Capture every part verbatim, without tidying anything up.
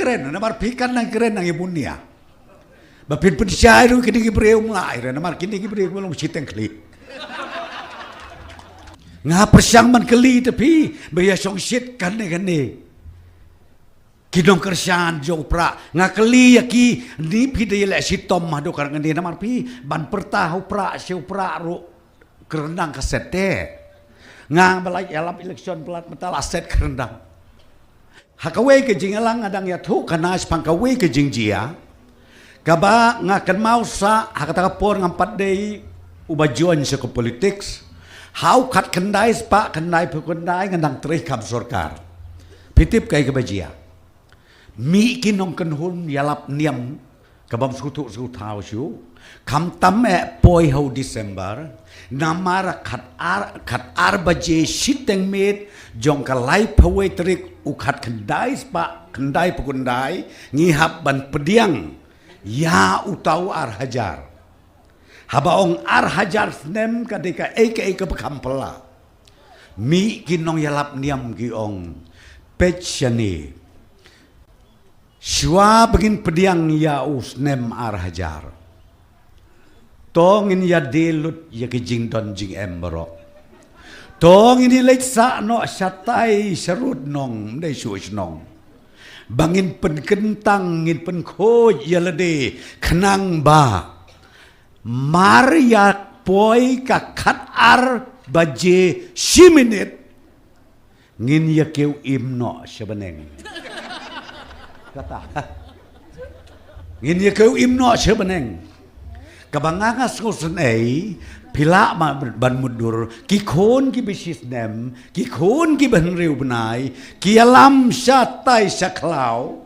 kren, namar phi kan nang kren nang ïa bun nia. Ba phin pynshai ruh kine ki briew mlai re, namar kine ki briew ki long shiteng khlieh. Nga pyrshang ban kylli te phi, ba ïa shong shit kane kane. Ki nongkyrshan jong u Prah, nga kylli ïa ki, ni phi da ïaleh shitom haduh kane namar phi ban pyrta ha u Prah, sha u Prah ruh kyrndang ka set te. Nga ba la ïalap election palat mynta la set kyrndang. Ha kawei ka jingïalang nga dang ïathuh khana shaphang kawei ka jingjia. Kaba nga kynmaw sa ha kata ka por ngam pat dei uba join sha ka politics. Ha u khatkhyndai spah khyndaiphew khyndai nga dang trei kam sorkar. Phi tip kaei kaba jia? Mih ki nongkynhun ïalap niam kabym sngewthuh sngewthaw shuh. Khamtam eh poi ha u December, namar khatar, khatar baje shiteng miet jong ka laiphew wei tarik u khatkhyndai spah khyndaiphew khyndai ngi hap ban pdiang ïa uta u ar hajar. Haba ong ar hajar snem ka dei kaei kaei kaba kham pla. Mih ki nongïalap niam ki ong, peit shane. Shuwa ba ngin pdiang ïa u snem ar hajar, to ngin ïadie lut ïa ki jingdon jingem baroh. To ngin ïaleit sah noh shatai sharud nong, ym dei shuh shnong. Ba ngin pynkyntang, ngin pynkhuid ïa lade khnang ba mar ïa poi ka khatar baje shi minit ngin ïa kiew im noh sha bneng. Kata. Ngin ïa kiew im noh sha bneng. Kaba nga nga sngewsynei, phi lah ban mutdur, ki khun kiba shi snem, ki khun kiba hynriew bnai, ki ïalam shatai sha khlaw.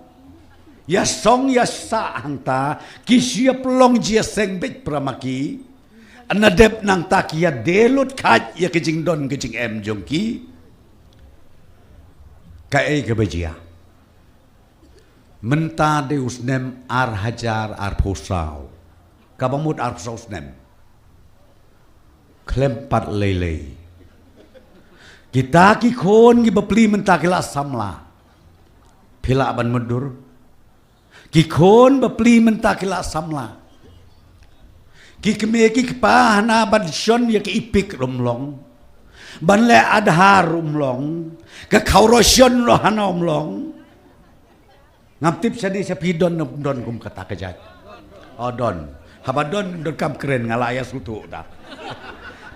Ïasong ïasah hangta, ki shu ïa pynlong jingïaseng beit para ma ki. Ynda dep nangta ki ïadie lut kheit ïa ka jingdon ka jingem jong ki. Kaei kaba jia? Mynta dei u snem ar hajar arphew saw. Kaba mut arphew saw snem. Khlem pat lei lei. Kita ki khun kiba pli mynta ki la samla. Phi lah ban mutdur. Ki khun ba pli mynta ki la samla. Ki kmie ki kpa hana ban shon ïa ki EPIC ruh ym long. Ban leh Aadhaar ruh ym long. Ka khaw ration ruh hana ym long. Ngam tip shane sha phi don ne ym don kum kata ka jait. O don. Haba don, donkam kren nga la ïa sngewthuh da.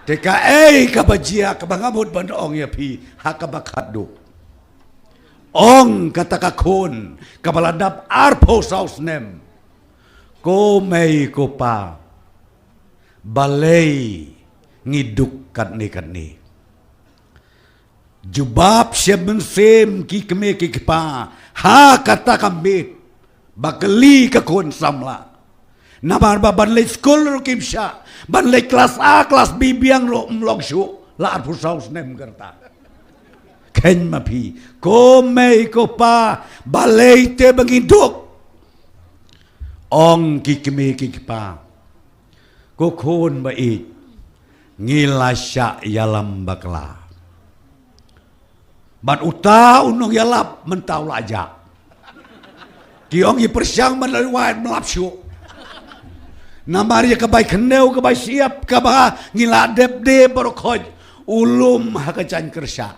Te kaei kaba jia kaba nga mut ban ong ïa phi ha kaba khatduh. Ong kata ka khun kaba la dap arphew saw snem. Ko mei ko pa, balei ngi duk katne katne? Jubab shem mynsiem ki kmie ki kpa ha kata ka miet ba kylli ka khun samla. Namar ba ban leit skul ruh kim shah, ban leit klas A klas B biang ruh ym long shuh, la arphew saw snem ka rta. Khein ma phi, ko mei ko pa, balei te ba ngi duk? Ong ki kmie ki kpa, ko khun ba ïeit, ngi la shah ïalam bakla. Bad uta u nongïalap mynta u la jah. Ki ong ïa pyrshang ban leit wad ym lap shuh. Namar ïa ka bai khyndew ka bai shyiap kaba ngi la dep de baroh khoit, u lum ha ka jaiñ kyrshah.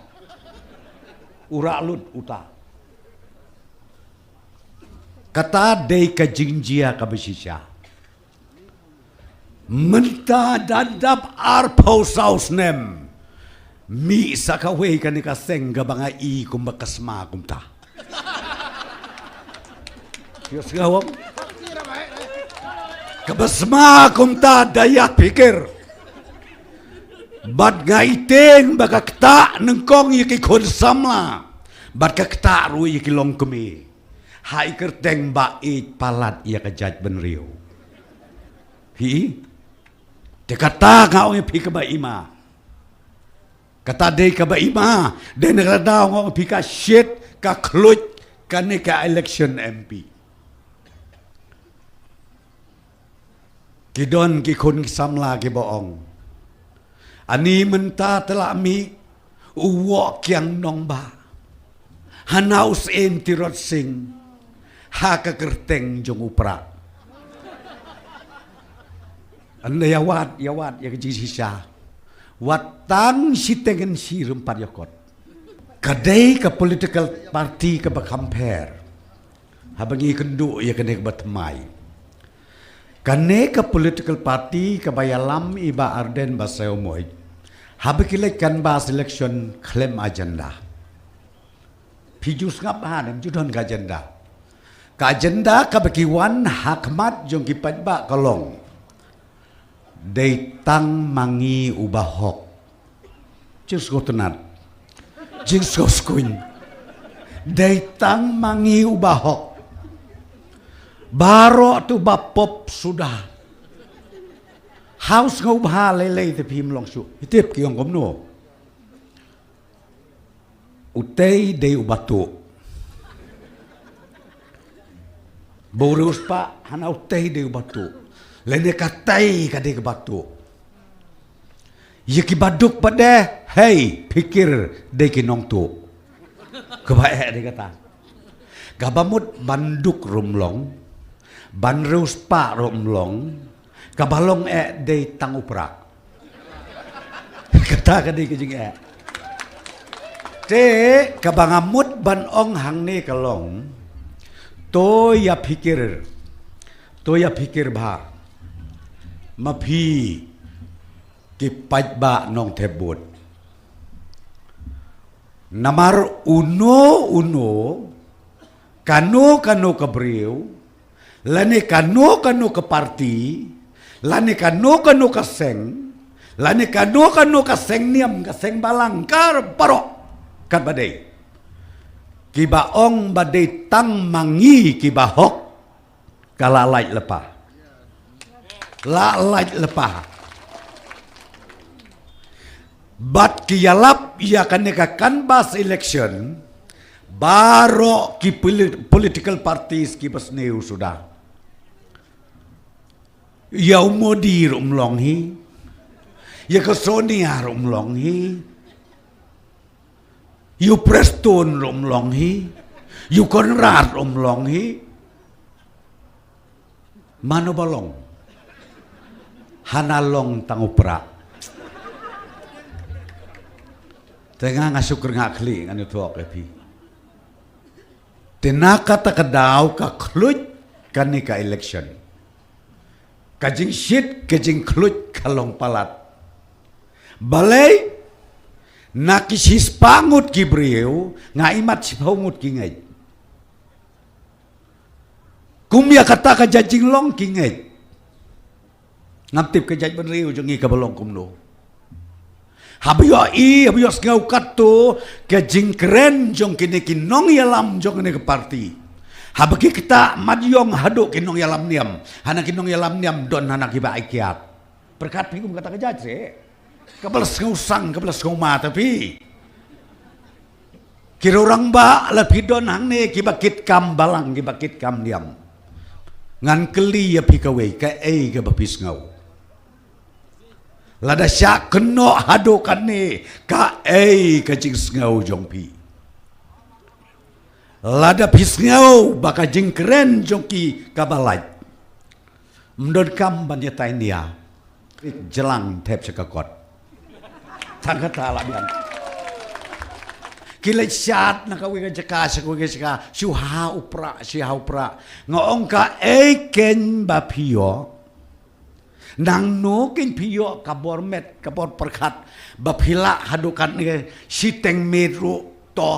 U rah lut uta. Kata dei ka jingjia kaba shisha. Mynta da dap arphew saw snem, mih sa kawei kane ka seng kaba nga i kumba ka sma kumta. Ïohsngew ong? Kaba sma kumta da ïa pyrkhat. Bad nga i tieng ba ka ktah nyngkong ïa ki khun samla. Bad ka ktah ruh ïa ki longkmie. Ha i kyrteng ba ïeit palat ïa ka jaitbynriew. Hi. Te kata nga ong ïa phi kaba ima. Kata dei kaba ima. Dei na kata nga ong ïa phi ka shit ka khluit kane ka election M P. Ki don ki khun ki samla kiba ong, ani mynta te la mih u woh kiang nongbah. Hana u syiem Tirot Sing. ha ka kyrteng jong u Prah. Ynda ïa wad, ïa wad ïa ka jingshisha, wat tang shiteng ngan shu rympat ïa kot. Ka dei ka political party kaba kham pher. Haba ngi kynduh ïa kane kaba thymmai, kane ka political party kaba ïalam i Bah Ardent Basaiawmoit, haba ki leit canvass election khlem agenda. Phi ju sngap ha ne em ju don ka agenda. Ka agenda kaba ki wan ha khmat jong ki paidbah ka long: Dei tang ma ngi u bahok. Jingsngewtynnat, jingsngewskuin. Dei tang ma ngi u bahok. Baroh tu ba pop suda. Haus ngau bha lei lei te phim long shuh. Hitip ki ong kumno. Utei dei u batu. Bau riewspah hana utei dei u batu. Lane katei ka dei ka batu. Ïa ki baduk pat de, hei, phikir dei ki nongtu. Kaba eh dei kata. Kaba mut ban duk ruh ym long, ban riewspah ruh ym long, kaba long eh dei tang u Prah. Kata ka dei ka jingeh. Te kaba nga mut ban ong hangne ka long, to ïa phikir, to ïa phikir bha ma phi ki paidbah nongthep vote. Namar uno uno, kano kano ka briew, lane kano kano ka party, lane kano kano ka seng, lane kano kano ka seng niam, ka seng balang, ka baroh katba dei, kiba ong ba dei tang ma ngi kiba hok, ka la lait lypa. La lait lypa. Bad ki ïalap ïa kane ka canvass election, baroh ki poli-, political parties kiba sniew suda. Ïa u Modi ruh ym long hi. Ïa ka Sonia ruh ym long hi. Ïa u Prestone ruh ym long hi. Ïa u Conrad ruh ym long hi. Mano ba long? Hana long tang u Prah. Te nga nga shu kyrngah khlieh ngan ïathuh ïa phi. Te na kata ka daw ka khluit kane ka election. Ka jingshit ka jingkhluit ka long palat. Balei? Na ki shispah ngut ki briew, nga imat shiphew ngut ki ngeit. Kum ïa kata ka jait jinglong ki ngeit. Ngam tip ka jaitbynriew jong ngi kaba long kumno. Haba ïohi, haba ïohsngew katto ka jingkren jong kine ki nongïalam jong kane ka party. Haba ki ktah mat ïong haduh ki nongïalam niam. Hana ki nongïalam niam don hana kiba ai kiad. Pyrkhat phi kum kata ka jait seh. Kaba la sngewsang, kaba la sngewma ta phi. Ki rangbah la phi don hangne kiba kit kam balang, kiba kit kam niam. Ngan kylli ïa phi kawei, kaei kaba phi sngew? Lada shah kynnoh haduh katne, kaei ka jingsngew jong phi? Lada phi sngew ba ka jingkren jong ki kaba lait, ym donkam ban ïatai nia. Jlang thep sha ka kot. Tang kata la biang. Ki leit shad na kawei ka jaka sha kawei ka jaka, shu ha u Prah, shu ha u Prah. Nga ong kaei kein ba phi ïoh? Nangno kein phi ïoh ka bor met, ka bor pyrkhat ba phi lah haduh katne shiteng miet ruh to.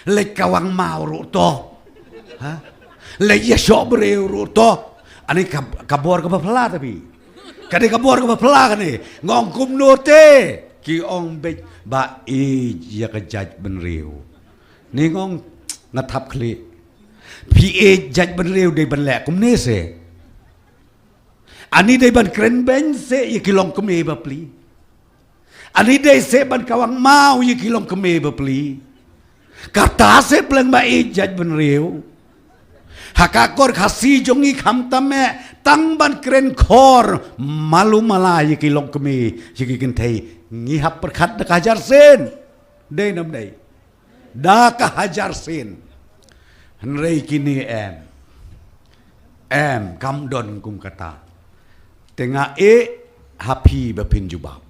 Leit kawang maw ruh to. Ha? Leit ïashoh briew ruh to. Ani ka, ka bor kaba phylla ta phi. Kane ka bor kaba phylla kane. Nga ong kumno te? Ki ong beit ba ïeit ïa ka jaitbynriew. Ni nga ong nga thap khlieh. Phi ïeit jaitbynriew dei ban leh kumne seh. Ani dei ban kren beiñ seh ïa ki longkmie bapli. Ani dei seh ban kawang maw ïa ki longkmie bapli. Kata seh pleng ba ïeit jaitbynriew. Ha ka kor Khasi jong ngi khamtam eh tang ban kren khor malu mala ïa ki longkmie ïa ki kynthei ngi hap pyrkhat da ka hajar sien. Dei nam dei? Da ka hajar sien. Hynrei kine em, em kam don kum kata. Te nga ïeh ha phi ba phin jubab.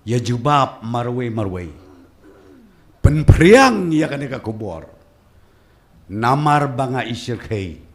Ïa jubab marwei marwei. Pynphriang ïa kane ka khubor. Namar ba nga i shyrkhei